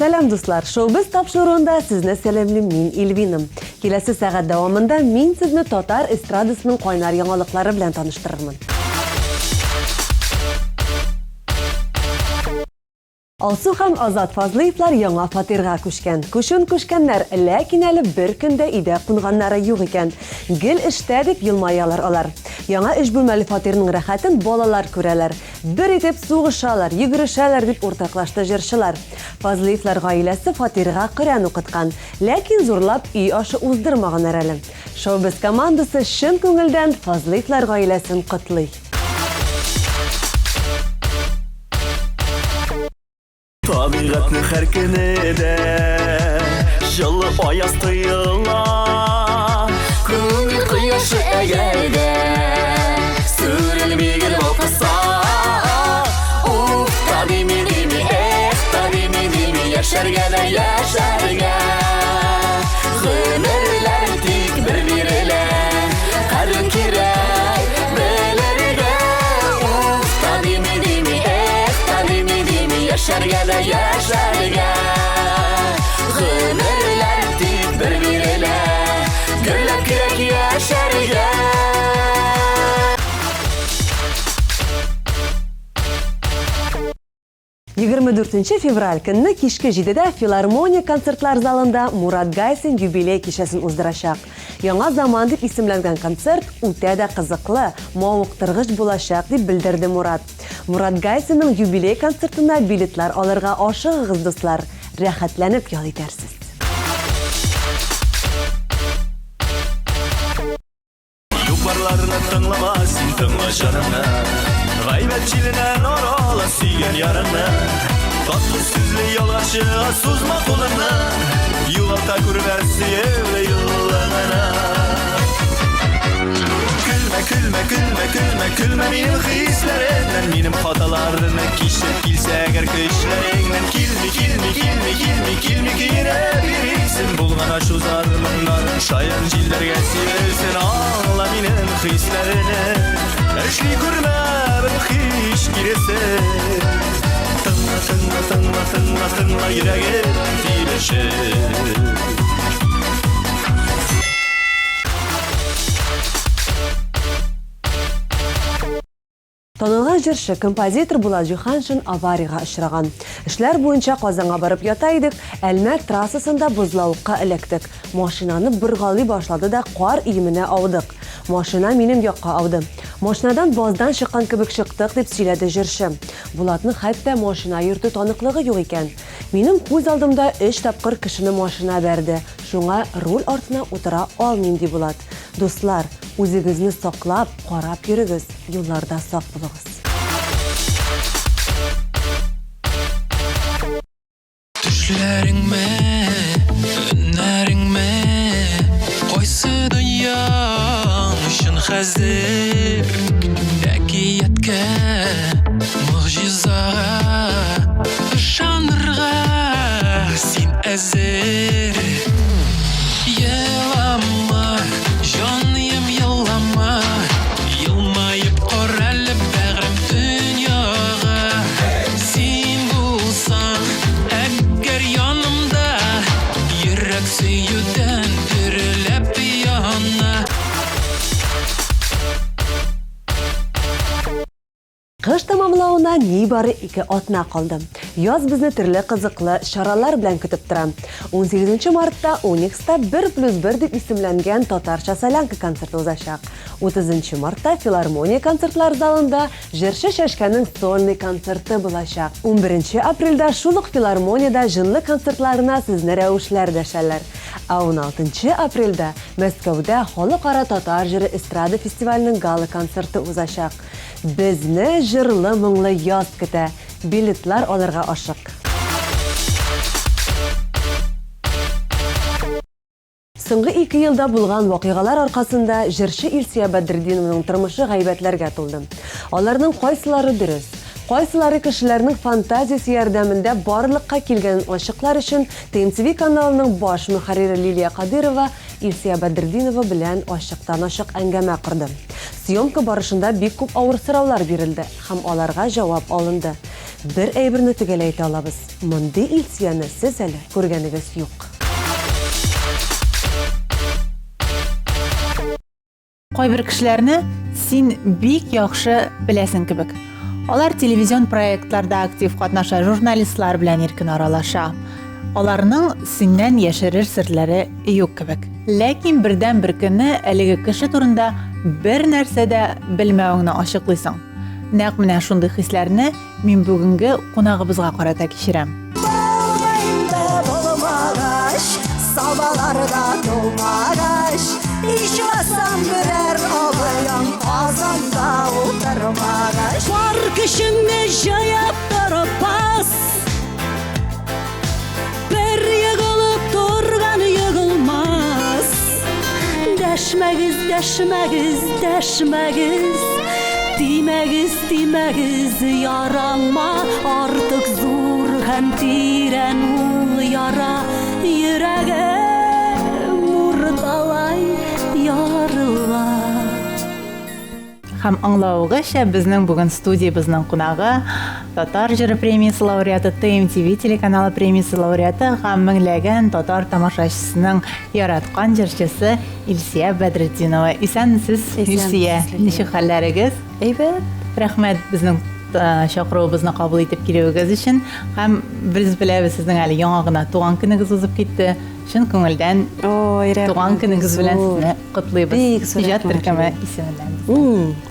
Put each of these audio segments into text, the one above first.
Сәлам, дуслар! Шоу-біз тапшыруында сезне сәламлим мин, Ильвина. Киләсе сәгать дәвамында мин сезне татар эстрадасының кайнар яңалыклары белән таныштырырмын. Алсу һәм Азат Фазлыевлар яңа фатирга күчкән. Күчүен күчкәннәр, ләкин әле бер көн дә өйдә кунганнары юк икән. Гел эштә, дип елмаялар алар. Яңа өч бүлмәле фатирның рәхәтен балалар күрәләр. Бер итеп сугышалар, йөгерешәләр, дип уртаклашты җырчылар. Фазлыевлар гаиләсе фатирга Коръән укыткан, ләкин зурлап өй ашы уздырмаганнар әле. Шоу-без командасы чын күңелдән Фазлыевлар гаиләсен котлый. Табигатьнең һәр көне дә җылы аяз тоела. Күңел кояшы әгәр дә сүрелми гел балкыса. Уф, та дими дими, эх, та дими дими, яшәргә дә яшәргә. Гомерләр тик бер бирелә, кадерен кирәк белергә. Уф, та дими дими, эх, та дими дими, яшәргә дә яшәргә. Гомерләр тик бер бирелә, гөрләп кирәк яшәргә. 24 февраль көнне кичке җидедә Филармония концертлар залында Мурат Гайсин юбилей кичәсен уздырачак. Яңа заман дип исемләнгән концерт үтә дә кызыклы, мавыктыргыч булачак, дип белдерде Мурат. Мурат Гайсинның юбилей концертына билетлар алырга ашыгыгыз, дуслар! Рәхәтләнеп ял итәрсез! Юк-барларны тыңлама, син тыңла җаныңны. Гайбәт җиленнән арала сөйгән ярыңны. Татлы сүзле ялганчыга сузма кулыңны. Югалта күрмә сөюле юлыңны. Көлмә, көлмә, көлмә, көлмә, көлмә минем хисләремнән, минем хаталарны кичеп килсә әгәр көчләреңнән килми, килми, килми, килми, килми көенеп йөрисең, булган ачу зар-моңнар шаян җилләргә сибелсен, аңла минем хисләрне, эшли күрмә бер һич киресен. Тыңла, тыңла, тыңла, тыңла, тыңла йөрәгем тибешен. Танылган җырчы, композитор Булат Җиһаншин авариягә очраган. Эшләр буенча Казанга барып ята идек, Әлмәт трассасында бозлавыкка эләктек. Машинаны боргалый башлады да кар өеменә аудык. Машина минем якка ауды. Машинадан баздан чыккан кебек чыктык, дип сөйләде җырчы. Булатның хәтта машина йөртү таныклыгы юк икән. Минем күз алдымда өч тапкыр кешене машина бәрде, шуңа руль артына утыра алмыйм, ди Булат. Дуслар, үзегезне саклап, карап йөрегез, юлларда сак булыгыз. Төшләреңме, өннәреңме, кайсы дөньяң өчен хәзер? Әкияткә, могҗизага ышанырга син әзер. Елама, җаныем, елама, Елмаеп кара әле, бәгърем, дөньяга. Син булсаң, әгәр янымда, Йөрәк сөюдән дөрләп яна. Кыш тәмамлавына нибары ике атна калды. Яз безне төрле кызыклы чаралар белән көтеп тора. 18 мартта Уникста 1 плюс 1 дип исемләнгән татарча солянка концерты узачак. 30 мартта Филармония концертлар залында җырчы Чәчкәнең сольный концерты булачак. 11 апрельдә шул ук Филармониядә җынлы концертларына сезне рәвешләр дәшәләр. Ә 16 апрельдә Мәскәүдә Халыкара татар җыры эстрада фестиваленең гала-концерты узачак. Безне җырлы-моңлы яз көтә, билетлар алырга ашык! Соңгы ике елда булган вакыйгалар аркасында җырчы Илсөя Бәдретдинованың тормышы гайбәтләргә тулды. Аларның кайсылары дөрес, кайсылары кешеләрнең фантазиясе ярдәмендә барлыкка килгәнен ачыклар өчен ТМТV каналының баш мөхәррире Лилия Кадыйрова Илсөя Бәдретдинова белән ачыктан-ачык әңгәмә корды. Съемка барышында бик күп авыр сораулар бирелде һәм аларга җавап алынды. Бер әйберне төгәл әйтә алабыз, мондый Илсөяне сез әле күргәнегез юк. Кайбер кешеләрне син бик яхшы беләсең кебек. Алар телевизион проектларда актив катнаша, журналистлар белән иркен аралаша. Аларның синнән яшерер серләре юк кебек. Ләкин бердән-бер көнне әлеге кеше турында бер нәрсә дә белмәвеңне ачыклыйсың. Нәкъ менә шундый хисләрне Мин бүгенге кунагыбызга карата кичерәм. Булмагач, сабаларда тумагач, ичмасам берәр абыям Казанда утырмагач. Бар көчеңне җыеп торып бас. Бер егылып торган егылмас. Дәшмәгез, дәшмәгез, дәшмәгез. Тимәгез, тимәгез ярама. Артык зур һәм тирән ул яра. Йөрәгем урталай ярыла. Һәм аңлавыгызча, безнең бүген студиябезнең кунагы Татар җыры премиясе лауреаты, ТМТВ телеканалы премиясе лауреаты һәм меңләгән татар тамашачысының яраткан җырчысы Илсия Бәдретдинова. Исәнмесез, Илсия. Ничек хәлләрегез? Әйбәт. Рәхмәт безнең э, чакыруыбызны кабул итеп килүегез өчен. Һәм без беләбез, сезнең әле яңа гына туган көнегез узып китте. Чын күңелдән Ой, рәхмәт. туган көнегез белән сезне котлыйбыз. Бик зур Иҗат рәхмәт. төркеме исеменнән.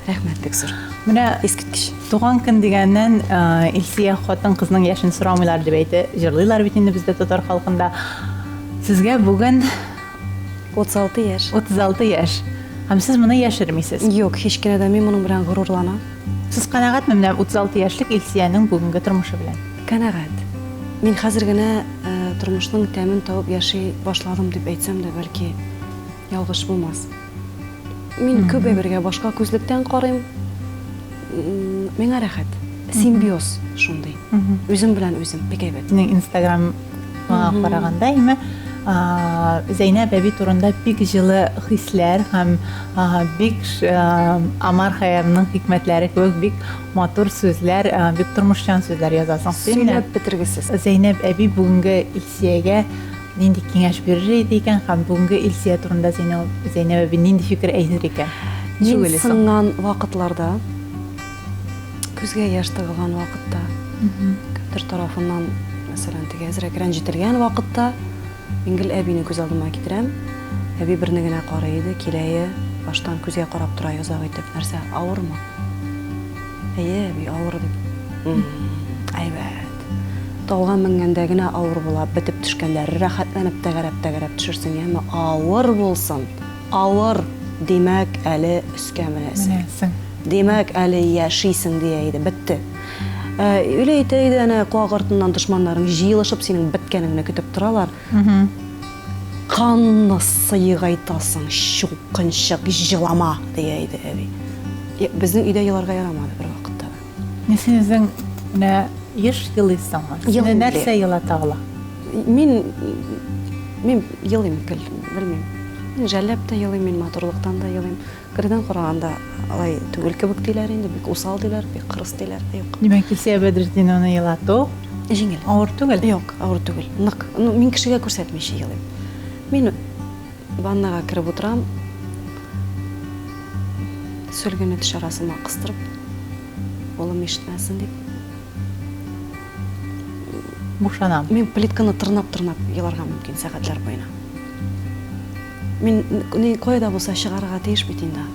Рәхмәт бик зур. Менә Искиткеч. туган көн дигәннән, э, Илсия хатын-кызның яшен сорамыйлар дип әйтә, җырлыйлар бит инде бездә татар халкында. Сезгә бүген 36 яшь. 36 яшь. Һәм сез моны яшермисез. Юк, һич кенә дә мин моның белән горурланам. Сез канәгатьме менә 36 яшьлек Илсиянең бүгенге тормышы белән? Канәгать. Мин хәзер генә э, тормышның тәмен табып яши башладым дип әйтсәм дә, бәлки ялгыш булмас. Мин күп әйбергә башка күзлектән карыйм. Миңа рәхәт. Симбиоз шундый. Үзем белән үзем бик әйбәт. Синең Инстаграм караганда, әйме, Зәйнәб әби турында бик җылы хисләр һәм бик Амар Хәйямның хикмәтләре кебек бик матур сүзләр, бик тормышчан сүзләр язасың. Сөйләп бетергесез. Зәйнәб әби бүгенге Илсиягә нинди киңәш бирер иде икән һәм бүгенге Илсия турында Зәйнәб Зәйнәб әби нинди фикер әйтер икән? Ничек уйлыйсың? Мин сынган вакытларда, күзгә яшь тыгылган вакытта, кемдер тарафыннан, мәсәлән, теге әзрәк рәнҗетелгән вакытта, мин гел әбине күз алдыма китерәм. Әби берне генә карый иде, киләе, баштан күзгә карап тора йозак итеп, нәрсә, авырмы? Әйе, әби, авыр дип. Әйбәт. Тауга менгәндә генә авыр була, бетеп төшкәндә рәхәтләнеп тәгәрәп-тәгәрәп төшерсең, яме, авыр булсын. Авыр, димәк, әле өскә менәсең. Менәсең. Димәк, әле яшисең, дия иде. Бетте. Үлә әйтә иде, әнә куак артыннан дошманнарың җыелышып синең беткәнеңне көтеп торалар. Канны сыегайтасың, чукынчык, җылама, дия иде әби. Безнең өйдә еларга ярамады бервакытта да. Менә син үзең менә еш елыйсыңмы? Сине нәрсә елата ала? Мин мин елыйм гел, белмим. Мин жәлләп тә елыйм, мин матурлыктан да елыйм. Кердән караганда алай түгел кебек диләр инде, бик усал диләр, бик кырыс диләр. Юк. Димәк, Илсөя Бәдретдинованы елату җиңел. Авыр түгел? Юк, авыр түгел. Нык. Ну, мин кешегә күрсәтмичә елыйм. Мин ваннага кереп утырам, сөлгене теш арасыма кыстырып, улым ишетмәсен дип. Бушанам. Мин плитканы тырнап-тырнап еларга мөмкин сәгатьләр буена. Мин ни кая да булса чыгарырга тиеш бит инде.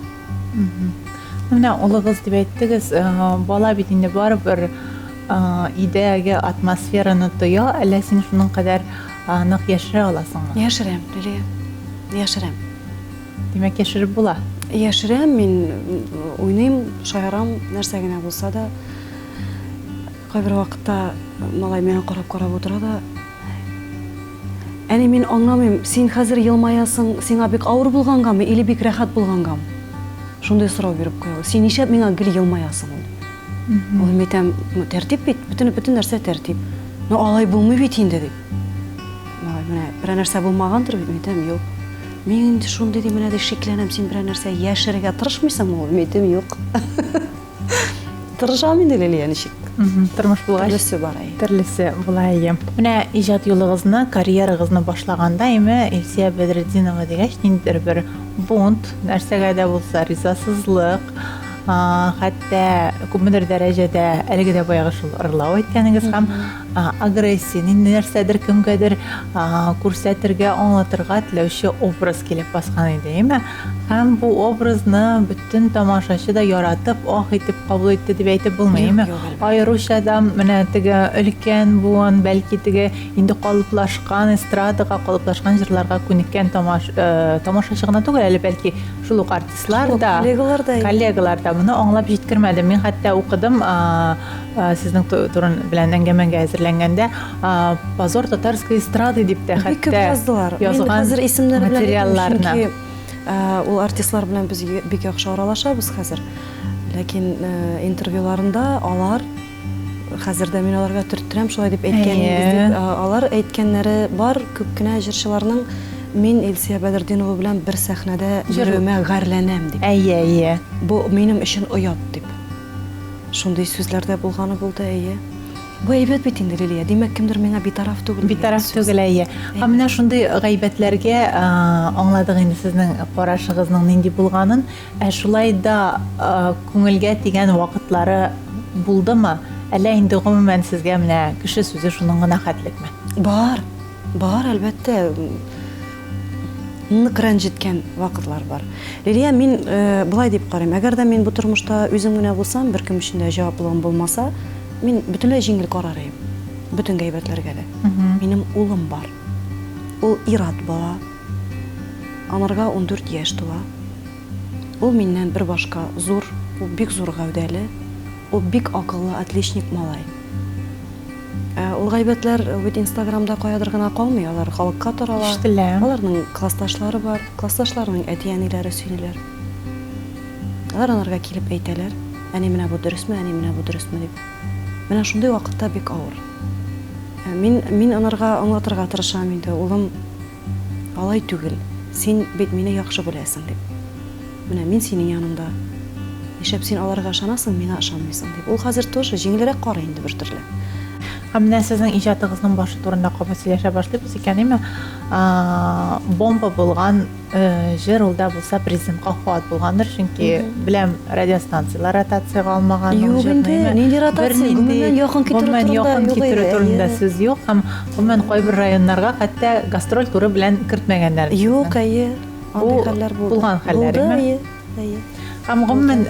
Менә улыгыз дип әйттегез, э, бала бит инде барыбер э, өйдәге атмосфераны тоя, әллә син шуның кадәр э, нык яшерә аласыңмы? Яшерәм, Лилия. Яшерәм. Димәк, яшереп була. Яшерәм, мин уйныйм, шаярам, нәрсә генә булса да. Кайбер вакытта малай миңа карап-карап утыра да, Әни, мин аңламыйм, син хәзер елмаясың, сиңа бик авыр булгангамы или бик рәхәт булгангамы? Шундый сорау биреп куя ул. Син нишләп миңа гел елмаясың ул? Ул мин әйтәм, ну тәртип бит, бөтен бөтен нәрсә тәртип. Ну алай булмый бит инде дип. Малай, менә берәр нәрсә булмагандыр бит, мин әйтәм, юк. Мин инде шундый ди, менә ди шикләнәм, син берәр нәрсә яшерергә тырышмыйсыңмы ул? Мин әйтәм, юк. Тырышам инде, Лилия, ничек? Тормыш булгач. Төрлесе бар, әйе. Төрлесе була, әйе. Менә иҗат юлыгызны, карьерагызны башлаганда, әйме, Илсөя Бәдретдинова дигәч, ниндидер бер бунт, нәрсәгә дә булса ризасызлык, хәтта күпмедер дәрәҗәдә әлеге дә баягы шул ырлау әйткәнегез һәм агрессия, нинди нәрсәдер кемгәдер күрсәтергә, аңлатырга теләүче образ килеп баскан иде, әйеме? Һәм бу образны бөтен тамашачы да яратып, ах итеп кабул итте дип әйтеп булмый, әйеме? Аеруча да менә теге өлкән буын, бәлки теге инде калыплашкан эстрадага, калыплашкан җырларга күнеккән тамаш, тамашачы гына түгел, әле бәлки шул ук артистлар да, коллегалар да, коллегалар да моны аңлап җиткермәде. Мин хәтта укыдым, сезнең турын белән әңгәмәгә әзерләнгәндә, позор татарской эстрады дип тә хәтта Бик күп яздылар. Мин хәзер исемнәре белән әйтмим, чөнки ул артистлар белән без бик яхшы аралашабыз хәзер. Ләкин интервьюларында алар хәзер дә мин аларга төрттерәм, шулай дип әйткәнегез дип. Алар әйткәннәре бар, күп кенә җырчыларның мин Илсөя Бәдретдинова белән бер сәхнәдә йөрүемә гарьләнәм дип. Әйе, әйе. Бу минем өчен оят дип. Шундый сүзләр дә булганы булды, әйе. Бу әйбәт бит инде, Лилия. Димәк, кемдер миңа битараф түгел дигән Битараф сүз. түгел, әйе. Һәм менә шундый гайбәтләргә аңладык инде сезнең карашыгызның нинди булганын. Ә шулай да күңелгә тигән вакытлары булдымы? Әллә инде гомумән сезгә менә кеше сүзе шуның гына хәтлекме? Бар. Бар, әлбәттә. Нык рәнҗеткән вакытлар бар. Лилия, мин болай дип карыйм. Әгәр дә мин бу тормышта үзем генә булсам, беркем өчен дә җаваплылыгым булмаса, мин бөтенләй җиңел карар идем. Бөтен гайбәтләргә дә. Минем улым бар. Ул ир-ат бала. Анарга 14 яшь тула. Ул миннән бер башка зур, ул бик зур гәүдәле, ул бик акыллы отличник малай. Ә ул гайбәтләр бит Инстаграмда каядыр гына калмый, алар халыкка тарала. Ишетелә. Аларның классташлары бар, классташларының әти-әниләре сөйлиләр. Алар анарга килеп әйтәләр, әни менә бу дөресме, әни менә бу дөресме дип. Менә шундый вакытта бик авыр. Ә мин, мин анарга аңлатырга тырышам инде, улым, Алай түгел, син бит мине яхшы беләсең, дип. Менә мин синең яныңда. Нишләп син аларга ышанасың, миңа ышанмыйсың, дип. Ул хәзер тоже җиңелрәк карый инде бер төрле. Һәм менә сезнең иҗатыгызның башы турында кабат сөйләшә башлыйбыз икән, әйме? Бомба булган җыр ул да булса президентка хат булгандыр, чөнки беләм, радиостанцияләр ротациягә алмаган ул Юк җырны, инде, әйме? нинди ротация? Гомумән, якын китерү Гомумән, турында якын юк китерү иде, турында әйе. сүз юк һәм гомумән кайбер районнарга хәтта гастроль туры белән кертмәгәннәр. Юк, әйе. Андый Бу хәлләр булды. булган хәлләр, Булды, әйме? әйе, әйе. Һәм гомумән,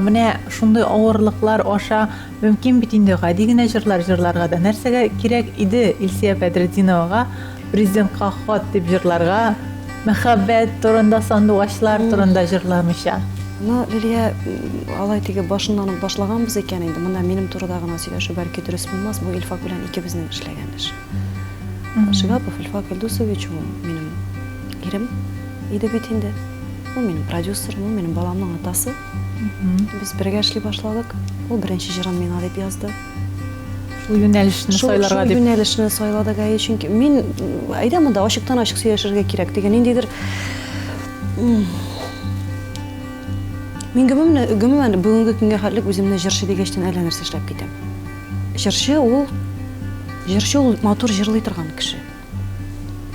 менә шундый авырлыклар аша мөмкин бит инде гади генә җырлар җырларга да. Нәрсәгә кирәк иде Илсөя Бәдретдиновага Президентка хат дип җырларга, мәхәббәт турында, сандугачлар турында җырламыйча? Ну, Лилия, алай теге башыннан ук башлаганбыз икән инде, монда минем турыда гына сөйләшү бәлки дөрес булмас, бу Илфак белән икебезнең эшләгән эш. Шигапов Илфак Илдусович ул минем ирем иде бит инде. Ул минем продюсерым, ул минем баламның атасы. Без бергә эшли башладык. Ул беренче җырын миңа дип язды. Шул юнәлешне сайларга дип. Шул юнәлешне сайладык, әйе, чөнки мин әйдә монда ачыктан-ачык сөйләшергә кирәк дигән ниндидер Мин гомумән, гомумән бүгенге көнгә хәтлек үземне җырчы дигәчтен әллә нәрсә эшләп китәм. Җырчы ул җырчы ул матур җырлый торган кеше.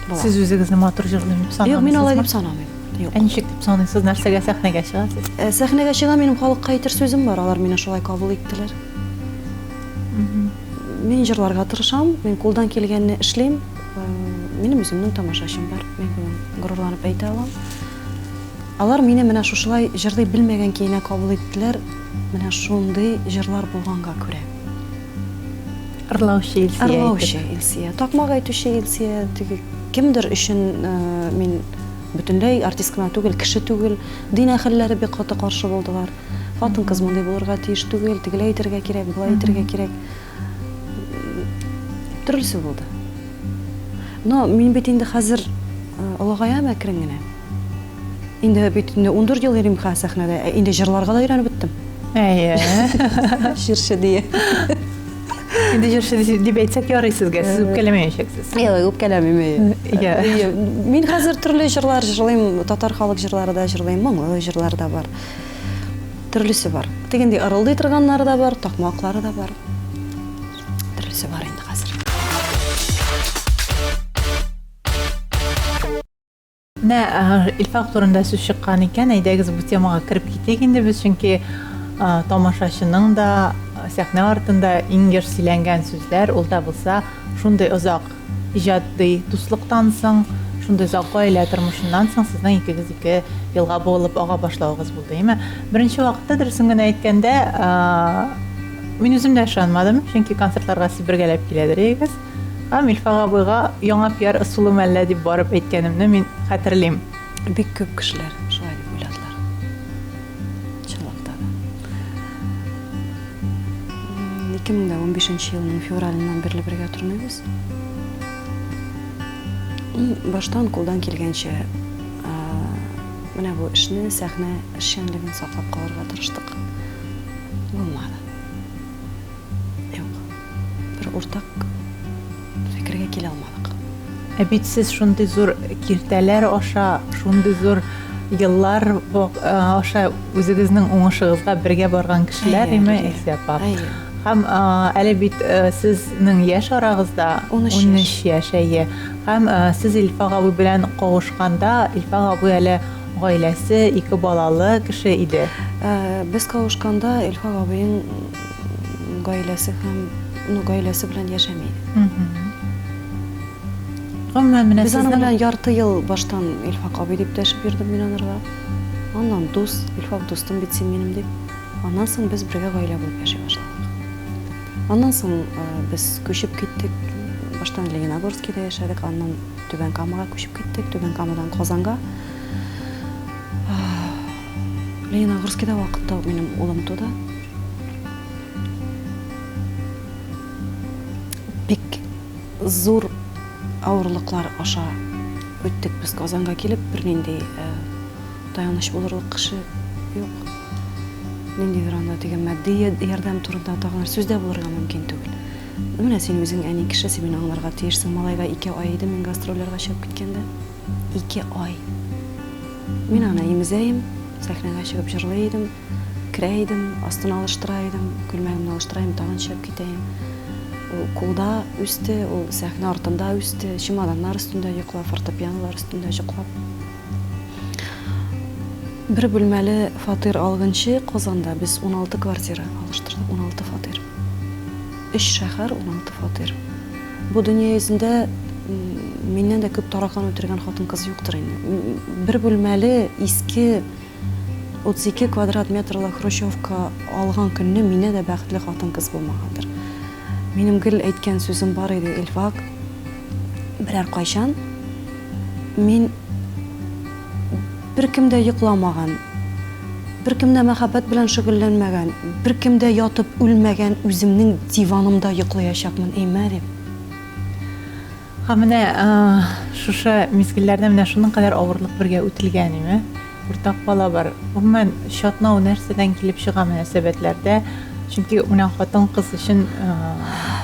Була. Сез үзегезне матур җырлыйм дип санамыйсызмы? Юк, мин алай дип санамыйм. Юк. Ә ничек дип саныйсыз? Нәрсәгә сәхнәгә чыгасыз? Э, сәхнәгә чыгам, минем халыкка әйтер сүзем бар. Алар мине шулай кабул иттеләр. Мин җырларга тырышам, мин кулдан килгәнне эшлим. Э, минем үземнең тамашачым бар. Мин бүген горурланып әйтә алам. Алар мине менә шушылай җырлый белмәгән көенә кабул иттеләр. Менә шундый җырлар булганга күрә. Ырлаучы Илсия. Ырлаучы Илсия. Такмак әйтүче Илсия. Теге кемдер өчен э, мин бөтенләй артист кына түгел, кеше түгел. Дин әһелләре бик каты каршы булдылар. Хатын-кыз мондый булырга тиеш түгел, тегеләй әйтергә кирәк, болай әйтергә кирәк. Төрлесе булды. Но мин бит инде хәзер э, олыгаям әкрен генә. Инде бит инде 14 ел йөрим хәзер сәхнәдә. Ә инде җырларга да өйрәнеп беттем. Әйе. Җырчы дия. Инде җырчы дип әйтсәк ярый сезгә, сез үпкәләмәячәксез. Юк, үпкәләмим. Иә. Мин хәзер төрле җырлар җырлыйм, татар халык җырлары да җырлыйм, моңлы җырлар да бар. Төрлесе бар. Тегенди ырылдый торганнары да бар, такмаклары да бар. Төрлесе бар инде хәзер. Менә Илфак турында сүз чыккан икән, әйдәгез бу темага кереп китик инде без, чөнки тамашачының да сәхнә артында иң еш сөйләнгән сүзләр ул да булса шундый озак иҗади дуслыктан соң, шундый озак гаилә тормышыннан соң сезнең икегез ике елга буылып ага башлавыгыз булды, әйме? Беренче вакытта, дөресен генә әйткәндә, мин үзем дә ышанмадым, чөнки концертларга сез бергәләп киләдер идегез. Һәм Илфак абыйга яңа пиар ысулы мәллә дип барып әйткәнемне мин хәтерлим. Бик күп кешеләр шулай дип уйладылар. Чынлап та да. 2015 елның февраленнән бирле бергә тормыйбыз. Баштан кулдан килгәнчә менә бу эшне, сәхнә эшчәнлеген саклап калырга тырыштык. Булмады. Юк. Бер уртак фикергә килә алмадык. Ә бит сез шундый зур киртәләр аша, шундый зур еллар аша үзегезнең уңышыгызга бергә барган кешеләр, име, Әлфия апа? Әйе. Һәм әле бит сезнең яшь арагызда 13 яшь, әйе. Һәм сез Илфак абый белән кавышканда, Илфак абый әле гаиләсе, ике балалы кеше иде. Без кавышканда Илфак абыең гаиләсе һәм, ну, гаиләсе белән яшәми иде. Гомумән, менә Без аның белән ярты ел баштан Илфак абый дип дәшеп йөрдем мин анарга. Аннан дус, Илфак дустым бит син минем дип. Аннан соң без бергә гаилә булып яши башладык. Аннан соң без күчеп киттек. Баштан Лениногорскида яшәдек, аннан Түбән Камага күчеп киттек, Түбән Камадан Казанга. Лениногорскида вакытта минем улым туды. Бик зур авырлыклар аша үттек без Казанга килеп, бернинди таяныч булырлык кеше юк. Ниндидер анда теге матди ярдәм турында тагын сүз дә булырга мөмкин түгел. Менә син үзең әни кеше, син мине аңларга тиешсең. Малайга ике ай иде мин гастрольләргә чыгып киткәндә. Ике ай. Мин аны имезәем, сәхнәгә чыгып җырлый идем, керә идем, астын алыштыра идем, күлмәгемне алыштыра идем, тагын чыгып китә идем. Ул кулда үсте, ул сәхнә артында үсте, чемоданнар өстендә йоклап, фортепианолар өстендә йоклап. Бер бүлмәле фатир алганчы Казанда без 16 квартира алыштырдык, 16 фатир. Өч шәһәр, 16 фатир. Бу дөнья йөзендә миннән дә күп таракан үтергән хатын-кыз юктыр инде. Бер бүлмәле иске 32 квадрат метрлы хрущевка алган көнне миннән дә бәхетле хатын-кыз булмагандыр. Минем гел әйткән сүзем бар иде, Илфак, берәр кайчан мин беркем дә йокламаган, беркем дә мәхәббәт белән шөгыльләнмәгән, беркем дә ятып үлмәгән үземнең диванымда йоклаячакмын, әймә, дип. Һәм менә шушы мизгелләрдә менә шуның кадәр авырлык бергә үтелгән, име? Уртак бала бар. Гомумән, чатнау нәрсәдән килеп чыга мөнәсәбәтләрдә? Чөнки менә хатын-кыз өчен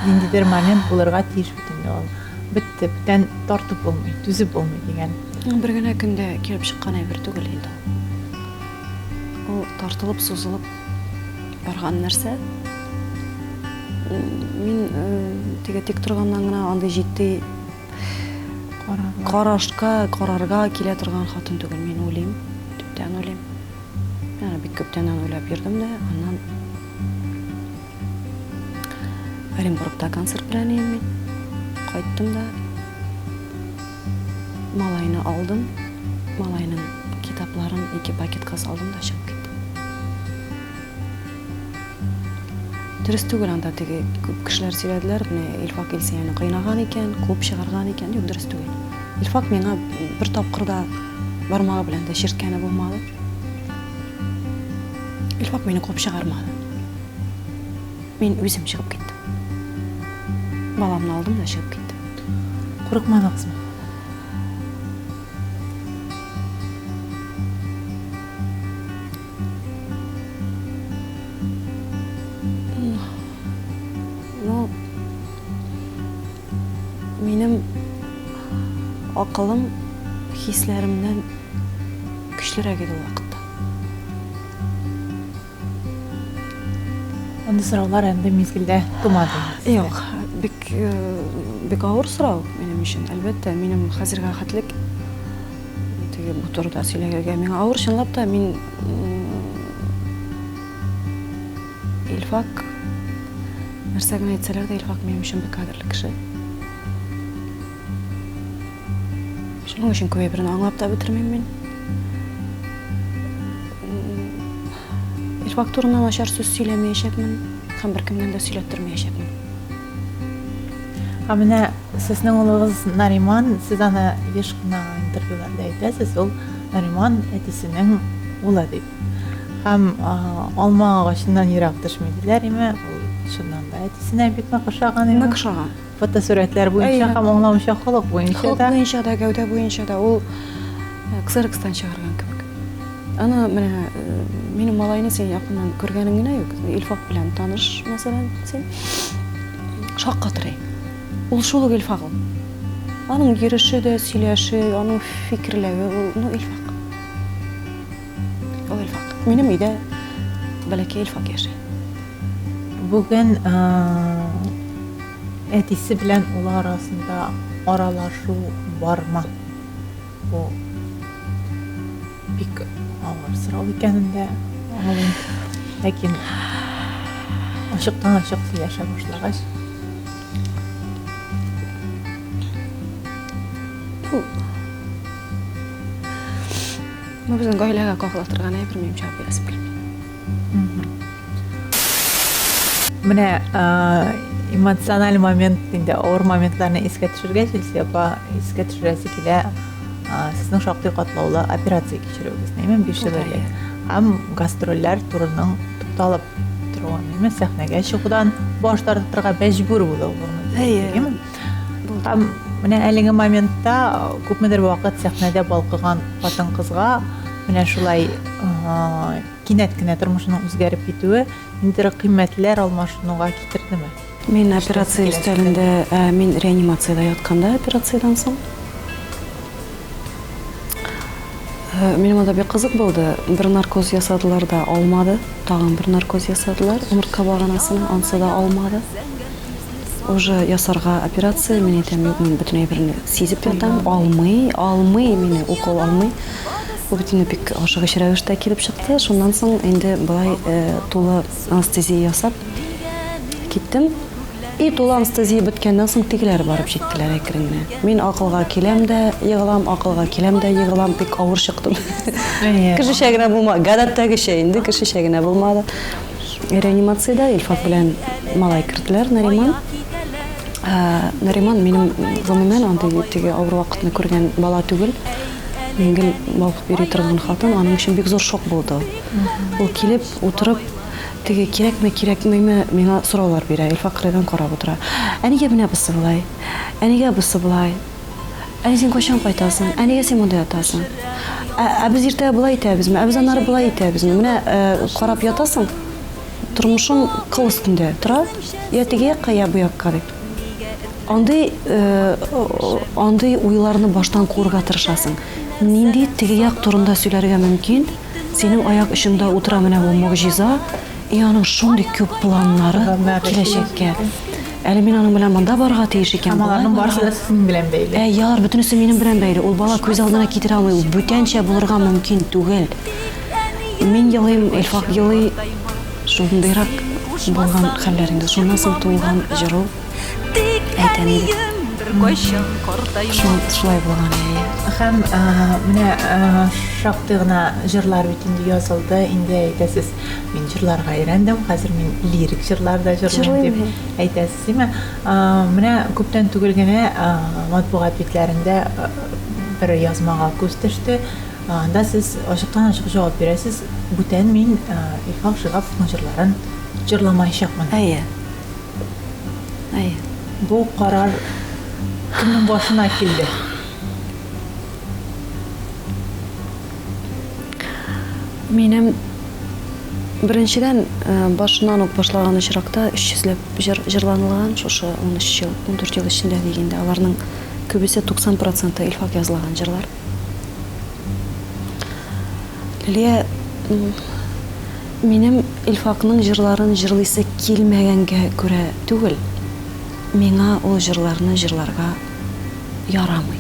ниндидер момент булырга тиеш бит инде ул. Бетте, бүтән тартып булмый, түзеп булмый дигән. Бер генә көндә килеп чыккан әйбер түгел инде ул. Ул тартылып, сузылып барган нәрсә. Мин теге тик торганнан гына андый җитди карашка, карарга килә торган хатын түгел. Мин уйлыйм, төптән уйлыйм. Мин аны бик күптәннән уйлап йөрдем дә, аннан Оренбургта концерт белән идем мин. Кайттым да малайны алдым. Малайның китапларын ике пакетка салдым да чыгып киттем. Дөрес түгел анда теге күп кешеләр сөйләделәр, менә Илфак Илсөяне кыйнаган икән, куып чыгарган икән. Юк, дөрес түгел. Илфак миңа бер тапкыр да бармагы белән дә чирткәне булмады. Илфак мине куып чыгармады. Мин үзем чыгып киттем. Баламны алдым да чыгып киттем. Курыкмадыгызмы? Ну, минем акылым хисләремнән көчлерәк иде ул вакытта. Андый сораулар андый мизгелдә тумады. Юк. Бик бик авыр сорау минем өчен, әлбәттә, минем хәзергә хәтлек теге бу турыда сөйләргә миңа авыр, чынлап та мин Илфак нәрсә генә әйтсәләр дә, Илфак минем өчен бик кадерле кеше. Шуның өчен күп әйберне аңлап та бетермим мин. Илфак турында начар сүз сөйләмәячәкмен һәм беркемнән дә сөйләттермәячәкмен. Ә менә сезнең улыгыз Нариман, сез аны еш кына интервьюларда әйтәсез, ул Нариман әтисенең улы дип. Һәм алма агачыннан ерак төшми диләр име, ул чыннан да әтисенә бик нык ошаган име? Нык ошаган. Фотосурәтләр буенча һәм аңлавымча холык буенча да. Холык буенча да, гәүдә буенча да ул ксерокстан чыгарган кебек. Аны менә минем малайны син якыннан күргәнең генә юк. Илфак белән таныш, мәсәлән, син. Шаккатырый. Ул шул ук Илфак ул. Аның йөреше дә, сөйләше, аның фикерләве ул, ну, Илфак. Ул Илфак. Минем өйдә бәләкәй Илфак яши. Бүген әтисе белән улы арасында аралашу бармы? Бу бик авыр сорау икәнен дә аңлыйм. Ләкин ачыктан-ачык сөйләшә башлагач. Бу безнең гаиләгә кагыла торган әйбер, минем җавап бирәсем килми. Менә эмоциональ момент инде авыр моментларны искә төшергәч, Илсөя апа, искә төшерәсе килә, сезнең шактый катлаулы операция кичерүегезне, әйме, 5 ел элек. Һәм гастрольләр турының тукталып торуын, әйме, сәхнәгә чыгудан баш тартырга мәҗбүр булуыгызны. Әйе. Һәм менә әлеге моментта күпмедер вакыт сәхнәдә балкыган хатын-кызга менә шулай Кинәт кенә тормышының үзгәреп китүе ниндидер кыйммәтләр алмашынуга китердеме? Мин операция өстәлендә, ә, мин реанимациядә ятканда операциядән соң. Э, минем анда бик кызык булды. Бер наркоз ясадылар да алмады. Тагын бер наркоз ясадылар умыртка баганасына, ансы да алмады. Уже ясарга операция, мин әйтәм, юк, мин бөтен әйберне сизеп ятам, алмый, алмый мине, укол алмый. Бу бит инде бик ашыгыч рәвештә килеп чыкты. Шуннан соң инде болай тулы анестезия ясап киттем. И тулы анестезия беткәннән соң тегеләр барып җиттеләр әкрен генә. Мин акылга киләм дә егылам, акылга киләм дә егылам, бик авыр чыктым. Кешечә генә булмады, гадәттәгечә инде кешечә генә булмады. Реанимациядә Илфат белән малай керделәр, Нариман. Нариман минем гомумән андый теге авыр вакытны күргән бала түгел. Мин гел балкып йөри торган хатын, аның өчен бик зур шок булды. Ул килеп, утырып, теге кирәкме, кирәкмиме миңа сораулар бирә. Илфак кырыйдан карап утыра. Ә нигә менә бусы болай? Ә нигә бусы болай? Ә син кайчан кайтасың? Ә нигә син монда ятасың? Ә, ә без иртәгә болай итәбезме? Ә без аннары болай итәбезме? Менә э, карап ятасың, тормышың кыл өстендә тора, я теге якка, я бу якка дип. Андый, э, андый уйларны баштан куырга тырышасың. Нинди теге як турында сөйләргә мөмкин? Синең аяк очында утыра менә бу могҗиза, и аның шундый күп планнары киләчәккә. Әле мин аның белән монда барырга тиеш икән. Һәм аларның барысы да сезнең белән бәйле. Әйе, алар бөтенесе минем белән бәйле. Ул бала күз алдына китерә алмый, ул бүтәнчә булырга мөмкин түгел. Мин елыйм, Илфак елый. Шундыйрак булган хәлләр инде. Шуннан соң туылган җыру әйтәм инде. Шул, шулай булган, әйе. Һәм менә шактый гына җырлар бит инде язылды. Инде әйтәсез, Мин җырларга өйрәндем, хәзер мин лирик җырлар да җырлыйм дип әйтәсез, димә. Менә күптән түгел генә матбугат битләрендә бер язмага күз төште. Анда сез ачыктан-ачык җавап бирәсез, бүтән мин Илфак Шиһаповның җырларын җырламаячакмын. Әйе. Әйе. Бу карар кемнең башына килде? Минем беренчедән башыннан ук башлаган очракта 300 ләп җыр җырланылган шушы 13 ел, 14 ел эчендә дигәндә, аларның күбесе 90 проценты Илфак язлаган җырлар. Лилия, минем Илфакның җырларын җырлыйсы килмәгәнгә күрә түгел. Миңа ул җырларны җырларга ярамый.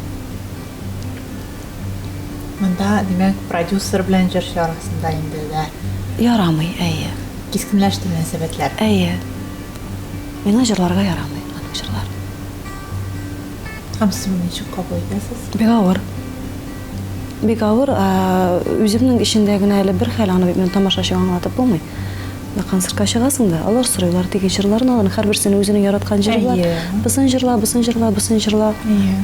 Монда, димәк, продюсер белән җырчы арасында инде дә. Ярамый, әйе. Кискенләште мөнәсәбәтләр. Әйе. Миңа җырларга ярамый аның җырларын. Һәм сез моны ничек кабул итәсез? Бик авыр. Бик авыр. Үземнең эчендә генә әле бер хәл, аны бит мин тамашачыга аңлатып булмый. Менә концертка чыгасың да, алар сорыйлар теге җырларны, аларның һәрберсенең үзенең яраткан җыры бар. Бысын җырла, бысын җырла, бысын җырла.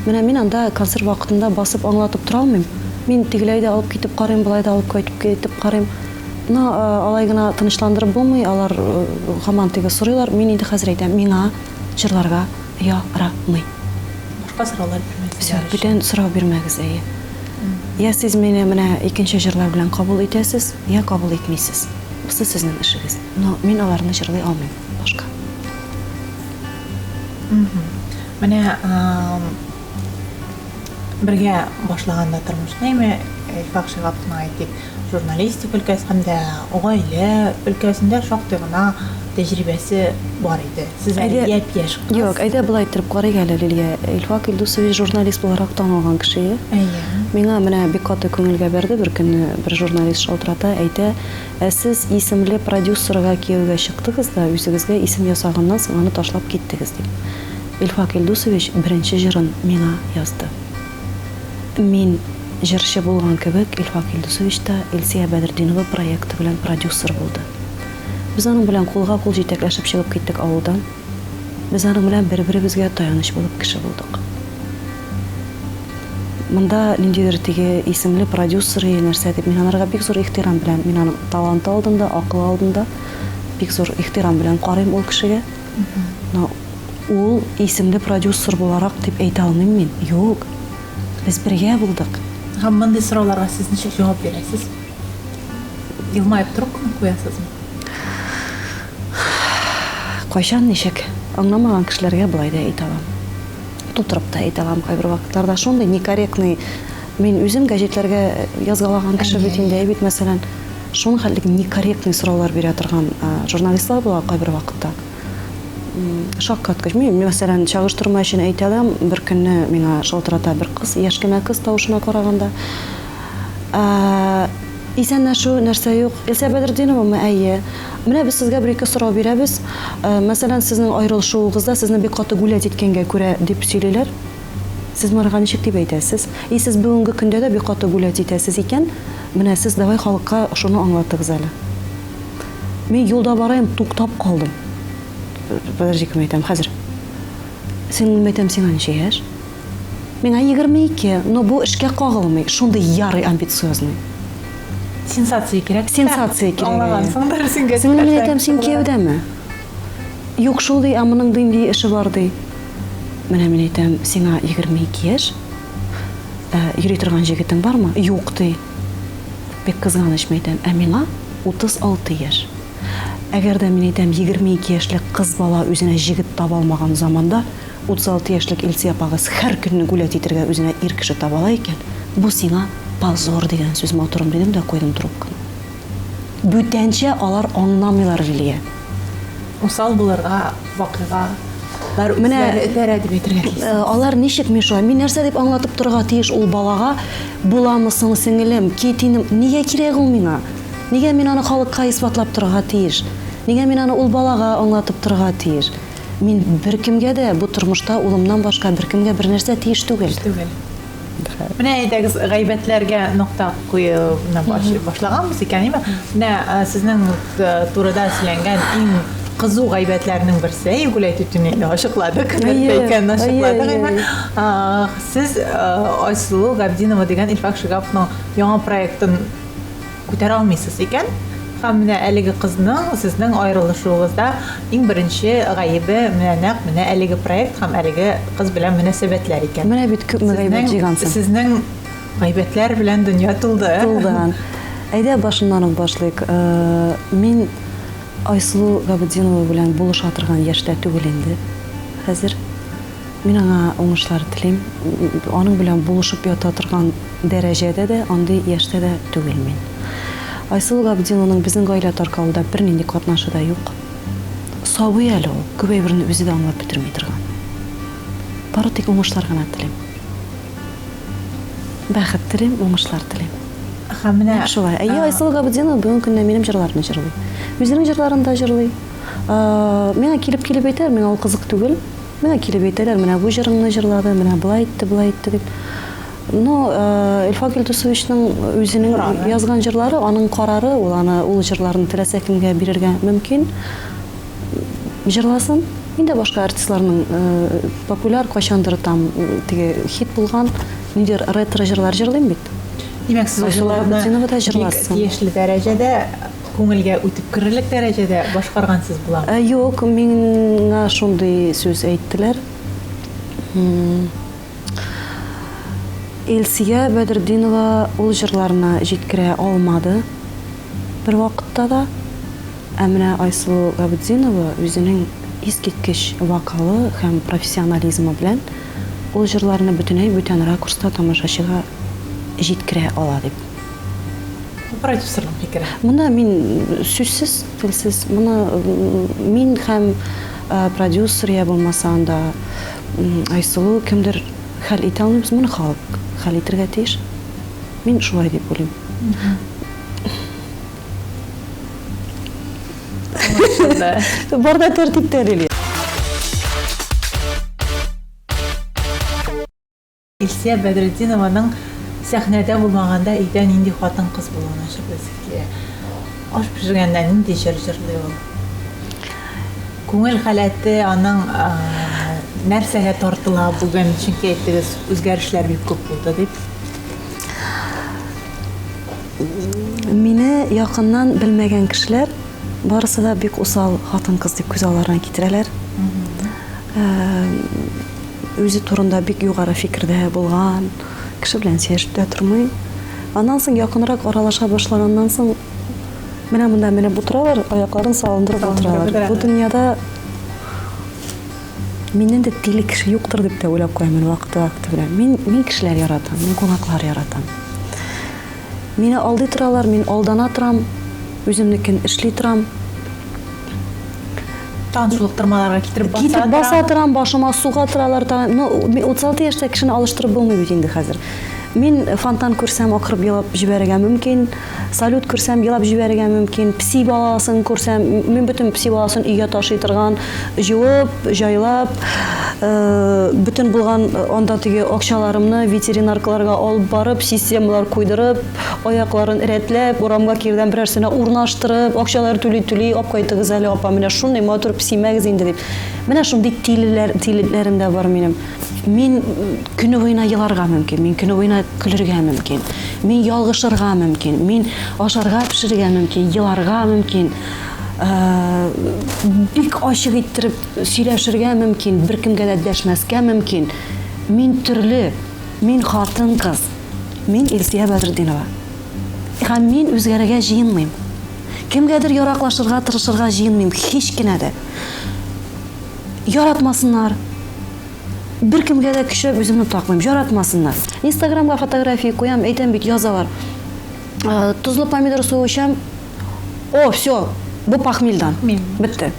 Менә мин анда концерт вакытында басып аңлатып тора алмыйм. Мин тегеләй дә алып китеп карыйм, болай да алып кайтып китеп карыйм. Но алай гына тынычландырып булмый, алар һаман теге сорыйлар. Мин инде хәзер әйтәм, миңа җырларга ярамый. Башка сораулар бирмәгез. Всё, бүтән сорау бирмәгез, әйе. Я сез мине менә икенче җырлар белән кабул итәсез, я кабул итмисез. Бусы сезнең эшегез. Но мин аларны җырлый алмыйм башка. Менә бергә башлаганда тормышны, әйме, Илфак Шиһаповның әйтик, журналистика өлкәсе һәм дә гаилә өлкәсендә шактый гына тәҗрибәсе бар иде. Сез әле япь-яшь кыз. Юк, әйдә болай иттереп карыйк әле, Лилия. Илфак Илдусович журналист буларак танылган кеше. Әйе. Миңа менә бик каты күңелгә бәрде, бер көнне бер журналист шалтырата, әйтә, Ә сез исемле продюсерга кияүгә чыктыгыз да, үзегезгә исем ясаганнан соң аны ташлап киттегез, дип. Илфак Илдусович беренче җырын миңа язды. Мин җырчы булган кебек, Илфак Илдусович та Илсөя Бәдретдинова проекты белән продюсер булды. Без аның белән кулга-кул җитәкләшеп чыгып киттек авылдан. Без аның белән бер-беребезгә таяныч булып кеше булдык. Монда ниндидер теге исемле продюсер или нәрсә дип, мин анарга бик зур ихтирам белән, мин аның таланты алдында, акылы алдында бик зур ихтирам белән карыйм ул кешегә. Но ул исемле продюсер буларак дип әйтә алмыйм мин. Юк. Без бергә булдык. Һәм мондый сорауларга сез ничек җавап бирәсез? Елмаеп трубканы куясызмы? Кайчан ничек? Аңламаган кешеләргә болай да әйтә алам. Тутырып та әйтә алам кайбер вакытларда. Шундый некорректный мин үзем гәҗитләргә язгалаган кеше бит инде, әй бит, мәсәлән, шуның хәтлек некорректный сораулар бирә торган журналистлар була кайбер вакытта. Шаккаткыч. Мин, мәсәлән, чагыштырма өчен әйтә алам, бер көнне миңа шалтырата бер кыз, яшь кенә кыз тавышына караганда. Исәнләшү, нәрсә юк. Илсә Бәдретдиновамы? Әйе. Менә без сезгә бер-ике сорау бирәбез. Мәсәлән, сезнең аерылышуыгызда сезне бик каты гулять иткәнгә күрә дип сөйлиләр. Сез моңарга ничек дип әйтәсез? И сез бүгенге көндә дә бик каты гулять итәсез икән, менә сез давай халыкка шуны аңлатыгыз әле. Мин юлда бараем, туктап калдым. Подожди-ка, мин әйтәм, хәзер. Сеңлем, әйтәм, сиңа ничә яшь? Миңа 22, но бу эшкә кагылмый, шундый ярый амбициозный. Сенсация кирәк. Сенсация кирәк. Аңлагансыңдыр син гәзиттә. Сеңлем, мин әйтәм, син кияүдәме? Юк шул ди, ә моның нинди эше бар ди. Менә мин әйтәм, сиңа 22 яшь, ә йөри торган җегетең бармы? Юк ди. Бик кызганыч, мин әйтәм, ә миңа 36 яшь. Әгәр дә мин әйтәм, 22 яшьлек кыз бала үзенә җегет таба алмаган заманда, 36 яшьлек Илсөя апагыз һәр көнне гулять итергә үзенә ир кеше таба ала икән, бу сиңа позор дигән сүз, матурым, дидем дә куйдым трубканы. Бүтәнчә алар аңламыйлар, Лилия. Усал булырга вакыйга лар Менә үзләре этәрә дип әйтергә килсен. Алар ничек мин шулай? Мин нәрсә дип аңлатып торырга тиеш ул балага? Буламы соң, сеңелем, кит инем, нигә кирәк ул миңа? Нигә мин аны халыкка исбатлап торырга тиеш? Нигә мин аны ул балага аңлатып торырга тиеш? Мин беркемгә дә бу тормышта улымнан башка беркемгә бернәрсә тиеш түгел. Түгел. Менә әйдәгез, гайбәтләргә нокта куюны башлаганбыз икән, әйме? Менә сезнең турыда сөйләнгән иң кызу гайбәтләрнең берсе, Гүләй түтине инде ачыкладык, нәрсә икәнен ачыкладык, әйме? Сез Айсылу Габдинова дигән Илфак Шигаповның яңа проектын Күтәрә алмыйсыз икән, һәм менә әлеге кызның сезнең аерылышуыгызда иң беренче гаебе менә нәкъ менә әлеге проект һәм әлеге кыз белән мөнәсәбәтләр икән. Менә бит күпме гайбәт җыйгансың. Сезнең гайбәтләр белән дөнья тулды. Тулды. Әйдә башыннан ук башлыйк. Мин Айсылу Габетдинова белән булыша торган яшьтә түгел инде хәзер. Мин аңа уңышлар телим. Аның белән булышып ята торган дәрәҗәдә дә, андый яшьтә дә түгел мин. Айсылу Габдинованың безнең гаилә таркалуда бернинди катнашы да юк. Сабый әле ул, күп әйберне үзе дә аңлап бетерми торган. Бары тик уңышлар гына телим. Бәхет телим, уңышлар телим. Һәм менә Шулай. Әйе, Айсылу Габидинова бүгенге көндә минем җырларны җырлый. Үзенең җырларын да җырлый. Миңа килеп-килеп әйтәләр, миңа ул кызык түгел. Миңа килеп әйтәләр, менә бу җырыңны җырлады, менә болай итте, болай итте дип. Ну, Илфак Илдусовичның үзенең язган җырлары, аның карары, ул аны ул җырларын теләсә кемгә бирергә мөмкин. Җырласын. Мин дә башка артистларның популяр, кайчандыр там теге хит булган ниндидер ретро җырлар җырлыйм бит. Димәк, сез ул җырларны бик тиешле дәрәҗәдә, күңелгә үтеп керерлек дәрәҗәдә башкаргансыз буламы? Юк, миңа шундый сүз әйттеләр. Илсөя Бәдретдинова ул җырларны җиткерә алмады бервакытта да. Ә менә Айсылу Габетдинова үзенең искиткеч вокалы һәм профессионализмы белән ул җырларны бөтенләй бүтән ракурста тамашачыга җиткерә ала дип. Бу продюсерның фикере. Моны мин сүзсез, телсез, моны мин һәм продюсер я булмаса анда Айсылу кемдер хәл итә алмыйбыз, моны халык хәл итергә тиеш. Мин шулай дип уйлыйм. Бар да тәртиптә, Лилия. Илсөя Бәдретдинованың сәхнәдә булмаганда өйдә нинди хатын-кыз булуын ачып беләсе килә. Аш пешергәндә нинди җыр җырлый ул? Күңел халәте аның нәрсәгә тартыла бүген? Чөнки әйттегез, үзгәрешләр бик күп булды дип. Мине якыннан белмәгән кешеләр барысы да бик усал хатын-кыз дип күз алларына китерәләр. Үзе турында бик югары фикердә булган, кеше белән сөйләшеп тә тормый. Аннан соң якынрак аралаша башлаганнан соң, менә монда менеп утыралар, аякларын салындырып утыралар. Бу дөньяда Миннән дә тиле кеше юктыр дип тә уйлап куям мин вакыты-вакыты белән. Мин, мин кешеләр яратам, мин кунаклар яратам. Мине алдый торалар, мин алдана торам, үземнекен эшли торам. Тагын шул ук тырмаларга китереп баса Китереп баса торам, башыма суга торалар тагын. Ну, 36 яшьтә кешене алыштырып булмый бит инде хәзер. Мин фонтан күрсәм, акырып елап җибәрергә мөмкин. Салют күрсәм, елап җибәрергә мөмкин. Песи баласын күрсәм, мин бөтен песи баласын өйгә ташый торган, җуып, җайлап, бөтен булган анда теге акчаларымны ветеринаркаларга алып барып, системалар куйдырып, аякларын рәтләп, урамга кирдән берәрсенә урнаштырып, акчалар түли-түли, алып кайтыгыз әле, апа, менә шундый матур песи, мәгез инде дип. Менә шундый тилеләр, тилеләрем дә бар минем. Мин көне буена еларга мөмкин, мин көне буена көлергә мөмкин, мин ялгышырга мөмкин, мин ашарга пешерергә мөмкин, еларга мөмкин, бик ачык иттереп сөйләшергә мөмкин, беркемгә дә дәшмәскә мөмкин. Мин төрле, мин хатын-кыз, мин Илсөя Бәдретдинова. Һәм мин үзгәрергә җыенмыйм. Кемгәдер яраклашырга тырышырга җыенмыйм, һич кенә дә. Яратмасыннар. Беркемгә дә көчләп үземне такмыйм. Яратмасыннар. Инстаграмга фотография куям, әйтәм бит, язалар. Тозлы помидор суы эчәм. О, все, бу похмельдан. Бетте.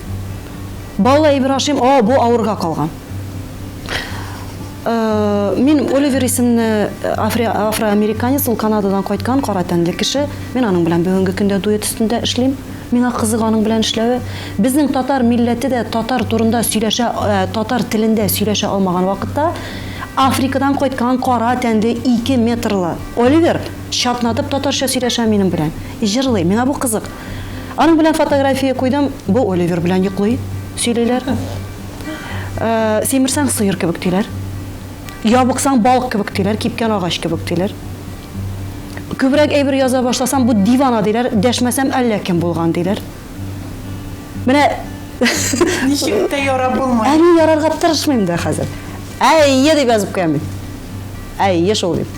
Баллы әйбер ашыйм, о, бу авырга калган. Мин Оливер исемле афроамериканец, ул Канададан кайткан кара тәнле кеше. Мин аның белән бүгенге көндә дуэт өстендә эшлим. Миңа кызык аның белән эшләве. Безнең татар милләте дә татар турында сөйләшә, татар телендә сөйләшә алмаган вакытта, Африкадан кайткан кара тәнле ике метрлы Оливер чатнатып татарча сөйләшә минем белән, җырлый. Миңа бу кызык. Аның белән фотография куйдым, бу Оливер белән йоклый, сөйлиләр. Симерсәң сыер кебек диләр. Ябыксаң балык кебек диләр, кипкән агач кебек диләр. Күбрәк әйбер яза башласам, бу дивана диләр, дәшмәсәм, әллә кем булган диләр. Менә Ничек тә ярап булмый. Ә мин ярарга тырышмыйм да хәзер. Әйе дип язып куям мин. Әйе шул дип.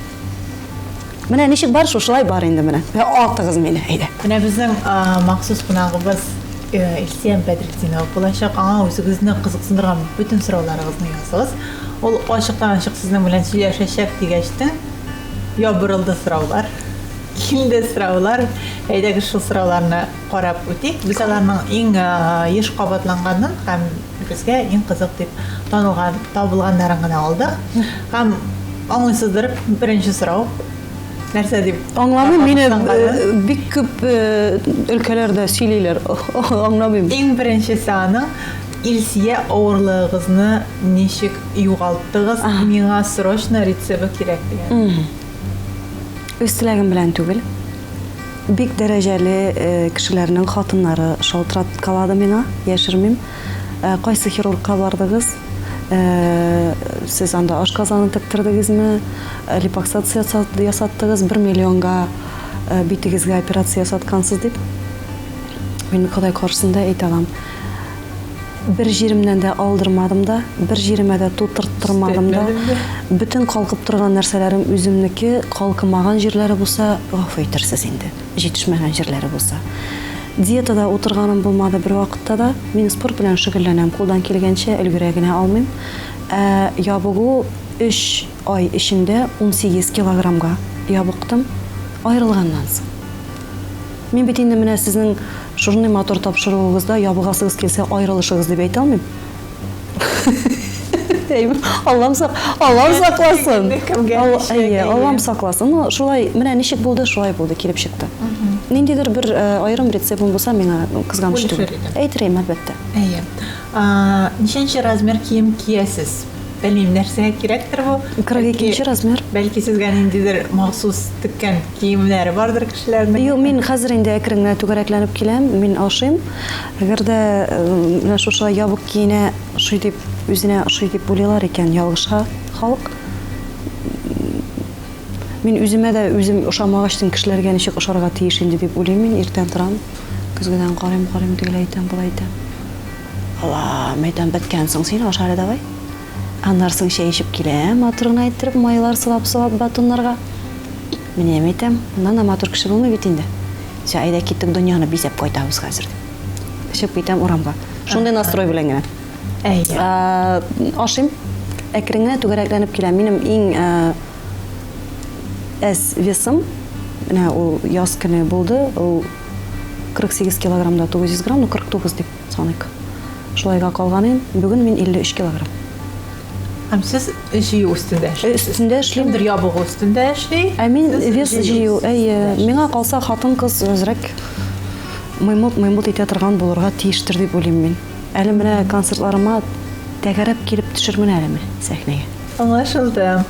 Менә ничек бар, шушылай бар инде менә. Атыгыз мине, әйдә. Менә безнең махсус кунагыбыз Илсөя Бәдретдинова булачак. Аңа үзегезне кызыксындырган бөтен сорауларыгызны языгыз. Ул ачыктан-ачык сезнең белән сөйләшәчәк дигәчтен, Ябырылды сораулар. Килде сораулар. Әйдәгез шул сорауларны карап үтик. Без аларның иң еш кабатланганын һәм безгә иң кызык дип танылган, табылганнарын гына алдык. Һәм аңлыйсыздыр, беренче сорау. Нәрсә дип? Аңламыйм, мине бик күп өлкәләрдә сөйлиләр. Аңламыйм. Иң беренчесе аның Илсия авырлыгыгызны ничек югалттыгыз? Миңа срочно рецебы кирәк дигән. Үз теләгем белән түгел. Бик дәрәҗәле кешеләрнең хатыннары шалтыраткалады миңа, яшермим. Кайсы хирургка бардыгыз? Сез анда ашказаны тектердегезме? Липоксация ясаттыгыз, бер миллионга битегезгә операция ясаткансыз дип. Мин Ходай каршысында әйтә алам. Бер җиремнән дә алдырмадым да, бер җиремә дә тутырттырмадым да. Бөтен калкып торган нәрсәләрем үземнеке, калкымаган җирләре булса, гафу итерсез инде, җитешмәгән җирләре булса. Диетада утырганым булмады бервакытта да. Мин спорт белән шөгыльләнәм, кулдан килгәнчә, өлгерә генә алмыйм. Ә ябыгу өч ай эчендә 18 килограммга ябыктым, аерылганнан соң. Мин бит инде менә сезнең шушындый матур тапшыруыгызда ябыгасыгыз килсә аерылышыгыз дип әйтә алмыйм. Аллам сак, Аллам сакласын. Әйе, Аллам сакласын. Ну, шулай, менә ничек булды, шулай булды, килеп чыкты. Ниндидер бер аерым рецептым булса, миңа кызганыч түгел. Әйтер идем, әлбәттә. Әйе. Ничәнче размер кием киясез? Белмим, нәрсәгә кирәктер бу. 42 нче размер. Бәлки сезгә ниндидер махсус теккән киемнәре бардыр кешеләрнең. Юк, мин хәзер инде әкрен генә түгәрәкләнеп киләм, мин ашыйм. Әгәр дә менә шушы ябык киенә ошый дип, үзенә ошый дип уйлыйлар икән, ялгыша халык. Мин үземә дә үзем ошамагачтын кешеләргә ничек ошарга тиеш инде дип уйлыйм мин, иртән торам, көзгедән карыйм, карыйм, тегеләй итәм, болай итәм. Аллам, әйтәм, беткәнсең син, аша әле давай. Аннары соң чәй эчеп киләм, матур гына иттереп, майлар сылап-сылап батоннарга. Менә, әйтәм, моннан да матур кеше булмый бит инде. Всё, әйдә киттек, дөньяны бизәп кайтабыз хәзер, дип. Чыгып китәм урамга. Шундый настрой белән генә. Әйе. Ашыйм. Әкрен генә түгәрәкләнеп киләм. Минем иң әз весым, менә ул яз көне булды, ул 48 килограмм да 900 грамм, ну 49 дип саныйк. Шулайга калган идем. Бүген мин 53 килограмм. Һәм сез җыю өстендә эшлисез. Өстендә эшлим. Кемдер ябыгу өстендә эшли. Ә мин вес җыю, әйе. Миңа калса, хатын-кыз әзрәк мыймылт-мыймылт итә торган булырга тиештер дип уйлыйм мин. Әле менә концертларыма тәгәрәп килеп төшермен әле менә сәхнәгә. Аңлашылды.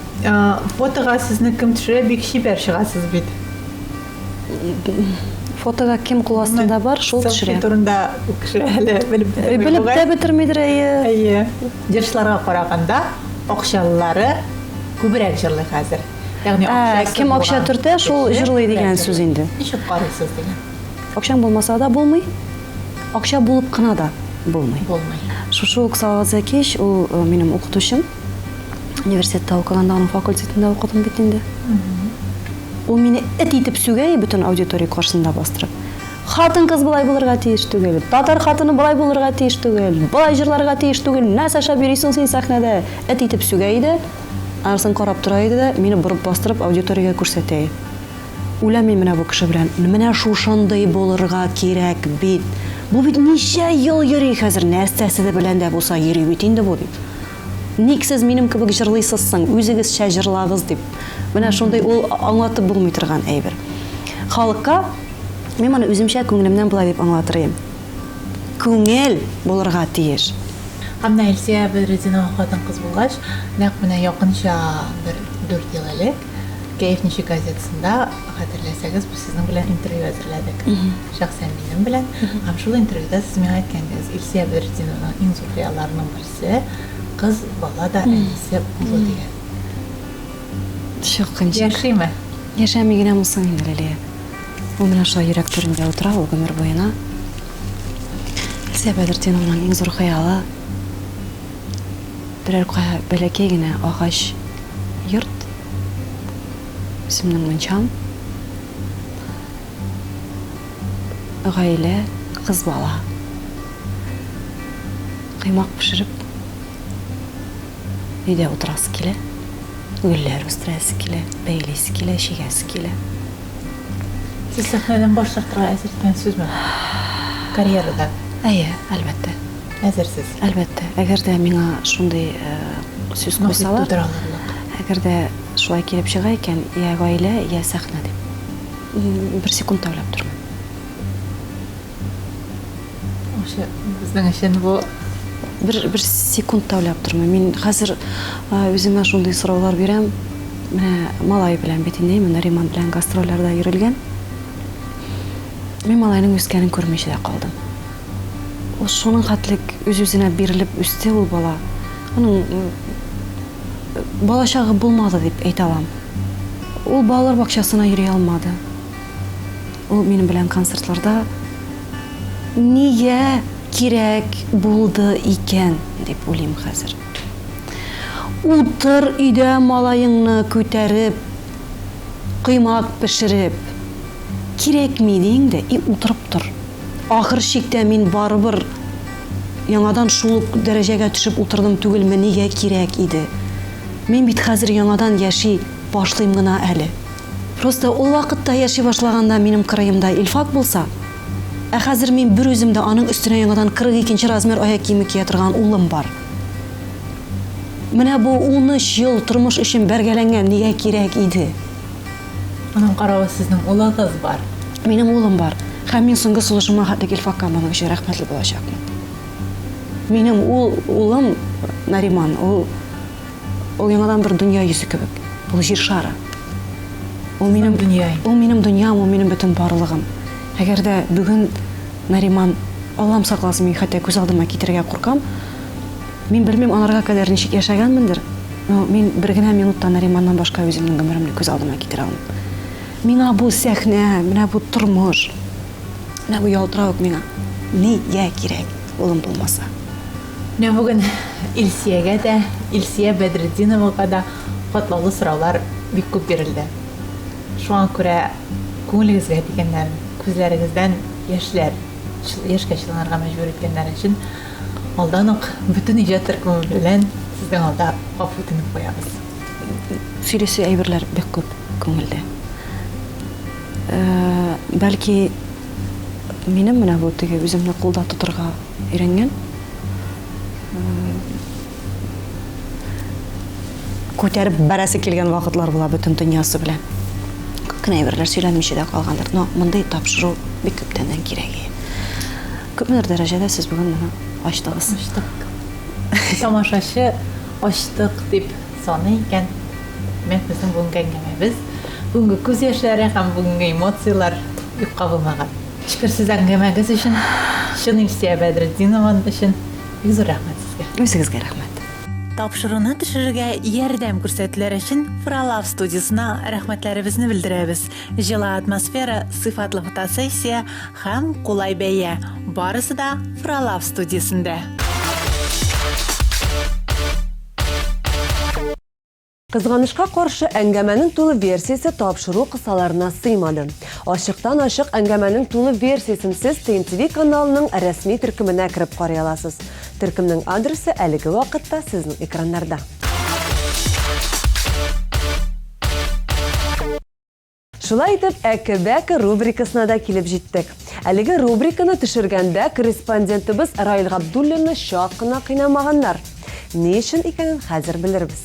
Фотога сезне кем төшерә, бик чибәр чыгасыз бит. Фотога кем кул астында бар, шул төшерә. Селфи турында ул кеше әле белеп бетерми. Белеп тә бетермидер, әйе. Әйе. Җырчыларга караганда акчалылары күбрәк җырлый хәзер. Ягъни акчасы Кем акча төртә, шул җырлый дигән сүз инде. Ничек карыйсыз дигән. Акчаң булмаса да булмый, акча булып кына да булмый. Булмый. Шушы ук Салават Зәкиевич, ул минем укытучым. Университетта укыганда аның факультетында укыдым бит инде. Ул мине эт итеп сүгә бөтен аудитория каршысында бастырып. Хатын-кыз болай булырга тиеш түгел, татар хатыны болай булырга тиеш түгел, болай җырларга тиеш түгел, нәрсә ашап йөрисең син сәхнәдә? Эт итеп сүгә иде. Анысын карап тора иде дә, мине борып бастырып аудиториягә күрсәтә иде. Үләм мин менә бу кеше белән. Менә шушындый булырга кирәк бит. Бу бит ничә ел йөри хәзер, нәрсәсе дә белән дә булса йөри бит инде бу дип. Ник сез минем кебек җырлыйсыз соң, үзегезчә җырлагыз дип. Менә шундый ул аңлатып булмый торган әйбер. Халыкка мин моны үземчә күңелемнән болай дип аңлатыр идем. Күңел булырга тиеш. Һәм менә Илсөя Бәдретдинова хатын-кыз булгач, нәкъ менә якынча бер дүрт ел элек Кәеф ничек газетасында, хәтерләсәгез, без сезнең белән интервью әзерләдек. Шәхсән минем белән. Һәм шул интервьюда сез миңа әйткән идегез, Илсөя Бәдретдинованың иң зур хыялларының берсе, кыз бала да әнисе булу дигән. Чыккынчык. Яшиме? Яшәми генә булсын инде, Лилия. Ул менә шулай йөрәк түрендә утыра ул гомер буена. Илсөя Бәдретдинованың иң зур хыялы, берәр кая бәләкәй генә агач йорт, үземнең мунчам, гаилә, кыз бала. Коймак пешереп, өйдә утырасы килә, гөлләр үстерәсе килә, бәйлисе килә, чигәсе килә. Сез сәхнәдән баш тартырга әзер дигән сүзме? Карьерадан. Әйе, әлбәттә. Әзерсез. Әлбәттә. Әгәр дә миңа шундый сүз куйсалар, әгәр дә шулай килеп чыга икән, я гаилә, я сәхнә дип. Бер секунд та уйлап тормыйм. Вообще, безнең өчен бу бер секунд та уйлап тормыйм. Мин хәзер үземә шундый сораулар бирәм. Менә малай белән бит инде, менә Риман белән гастрольләрдә йөрелгән. Мин малайның үскәнен күрмичә дә калдым. Ул шуның хәтлек үз-үзенә бирелеп үсте ул бала. Аның балачагы булмады дип әйтә алам. Ул балалар бакчасына йөри алмады. Ул минем белән концертларда нигә кирәк булды икән дип уйлыйм хәзер. Утыр өйдә малаеңны күтәреп, коймак пешереп. Кирәкми ди инде, и утырып тор. Ахыр чиктә мин барыбер яңадан шул ук дәрәҗәгә төшеп утырдым түгелме, нигә кирәк иде? Мин бит хәзер яңадан яши башлыйм гына әле. Просто ул вакытта яши башлаганда минем кырыемда Илфак булса, ә хәзер мин бер үзем дә аның өстенә яңадан 42 нче размер аяк киеме кия торган улым бар. Менә бу 13 ел тормыш өчен бәргәләнгән нигә кирәк иде? Аның каравы сезнең улыгыз бар. Минем улым бар. Һәм мин соңгы сулышыма хәтлек Илфакка моның өчен рәхмәтле булачакмын. Минем ул улым Нариман, ул Ул яңадан бер дөнья йөзе кебек. Ул җир шары. Ул минем дөнья. Ул минем дөньям, ул минем бөтен барлыгым. Әгәр дә бүген Нариман, Аллам сакласын, мин хәтта күз алдыма китерергә куркам. Мин белмим, анарга кадәр ничек яшәгәнмендер, но мин бер генә минут та Нариманнан башка үземнең гомеремне күз алдыма китерә алмыйм. Миңа бу сәхнә, менә бу тормыш, менә бу ялтыравык миңа нигә кирәк, улым булмаса? Менә бүген Илсиягә дә, Илсия Бәдретдиновага да катлаулы сораулар бик күп бирелде. Шуңа күрә күңелегезгә тигәннәрен, күзләрегездән яшьләр, яшькә чыланырга мәҗбүр иткәннәре өчен алдан ук бөтен иҗат төркеме белән сезнең алда гафу үтенеп куябыз. Сөйлисе әйберләр бик күп күңелдә. Бәлки, минем менә бу теге үземне кулда тотырга Өйрәнгән. Күтәреп бәрәсе килгән вакытлар була бөтен дөньясы белән. Күп кенә әйберләр сөйләнмичә дә калгандыр. Но мондый тапшыру бик күптәннән кирәк иде. Күпмедер дәрәҗәдә сез бүген моны ачтыгыз. Ачтык. Тамашачы ачтык дип саный икән, димәк, безнең бүгенге әңгәмәбез, бүгенге күз яшьләре һәм бүгенге эмоцияләр юкка булмаган. Эчкерсез әңгәмәгез өчен, чын Илсөя Бәдретдинова өчен бик зур рәхмәт сезгә. Үзегезгә рәхмәт. Тапшыруны төшерергә ярдәм күрсәтүләр өчен Фролав студиясенә рәхмәтләребезне белдерәбез. Җылы атмосфера, сыйфатлы фотосессия һәм кулай бәя, барысы да Фролав студиясендә. Кызганычка каршы, әңгәмәнең тулы версиясе тапшыру кысаларына сыймады. Ачыктан-ачык әңгәмәнең тулы версиясен сез ТНТВ каналының рәсми төркеменә кереп карый аласыз. Төркемнең адресы әлеге вакытта сезнең экраннарда. Шулай итеп, Әке-бәке рубрикасына да килеп җиттек. Әлеге рубриканы төшергәндә корреспондентыбыз Раил Габдуллинны чак кына кыйнамаганнар. Ни өчен икәнен хәзер белербез.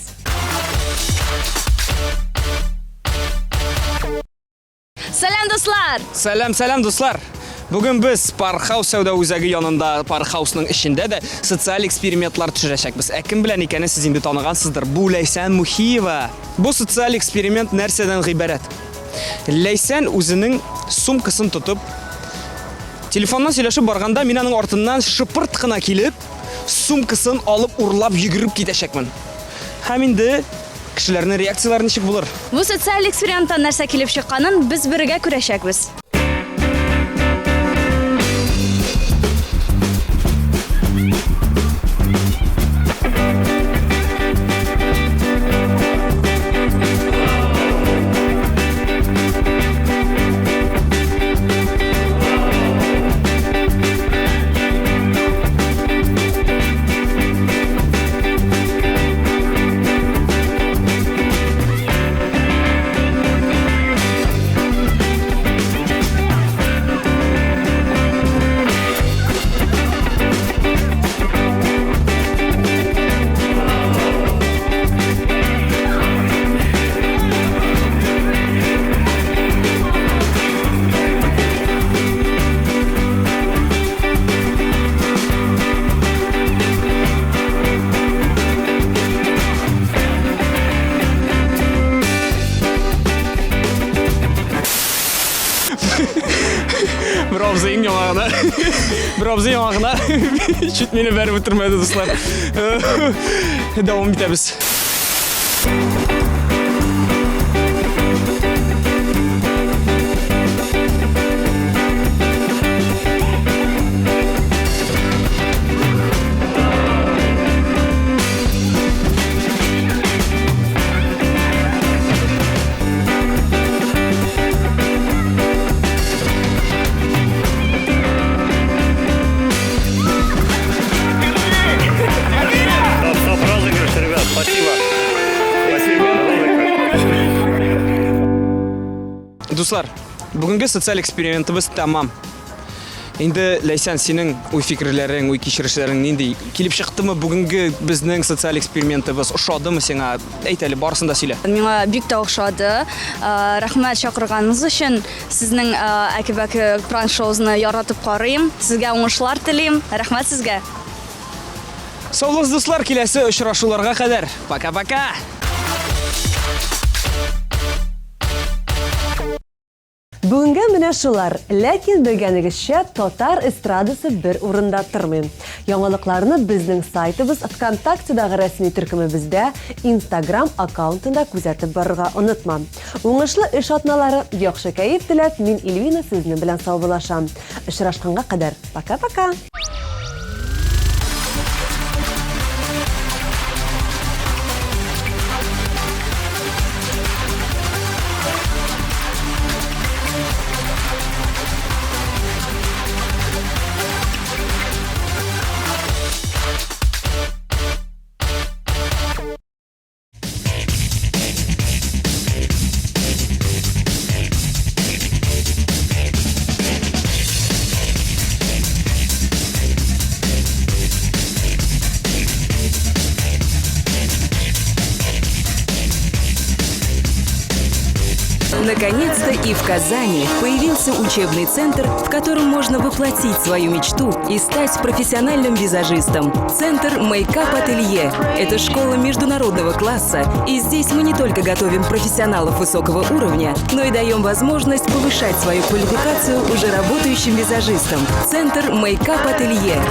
Сәлам, дуслар! Сәлам, сәлам, дуслар! Бүген без Пархаус сәүдә үзәге янында, Пархаусның эчендә дә социаль экспериментлар төшерәчәкбез. Ә кем белән икәнен сез инде таныгансыздыр. Бу Ләйсән Мухиева. Бу социаль эксперимент нәрсәдән гыйбарәт? Ләйсән үзенең сумкасын тотып, телефоннан сөйләшеп барганда мин аның артыннан шыпырт кына килеп, сумкасын алып урлап йөгереп китәчәкмен. Һәм инде кешеләрнең реакцияләре ничек булыр? Бу социаль эксперименттан нәрсә килеп чыкканын без бергә күрәчәкбез. гына. Бер абзый яңа гына чуть мине бәреп үтермәде, дуслар. Дәвам итәбез. Стоп, розыгрыш, ребят, спасибо. Спасибо. Дуслар, бүгенге социаль экспериментыбыз тәмам. Инде Ләйсән, синең уй-фикерләрең, уй-кичерешләрең нинди? Килеп чыктымы бүгенге безнең социаль экспериментыбыз? Ошадымы сиңа? Әйт әле, барысын да сөйлә. Миңа бик тә охшады. Рәхмәт чакырганыгыз өчен. Сезнең әке-бәке пранк шоуны яратып карыйм. Сезгә уңышлар телим. Рәхмәт сезгә. Саулыгыз, дуслар, киләсе очрашуларга кадәр. Пока-пока! Бүгенгә менә шулар. Ләкин белгәнегезчә, татар эстрадасы бер урында тормый. Яңалыкларны безнең сайтыбыз, ВКонтактедагы рәсми төркемебездә, Инстаграм аккаунтында күзәтеп барырга онытма. Уңышлы эш атналары, яхшы кәеф теләп, мин Ильвина сезнең белән саубуллашам. Очрашканга кадәр, пока-пока! Наконец-то и в Казани появился учебный центр, в котором можно воплотить свою мечту и стать профессиональным визажистом. Центр Мейкап Ателье – это школа международного класса, и здесь мы не только готовим профессионалов высокого уровня, но и даем возможность повышать свою квалификацию уже работающим визажистам. Центр Мейкап Ателье.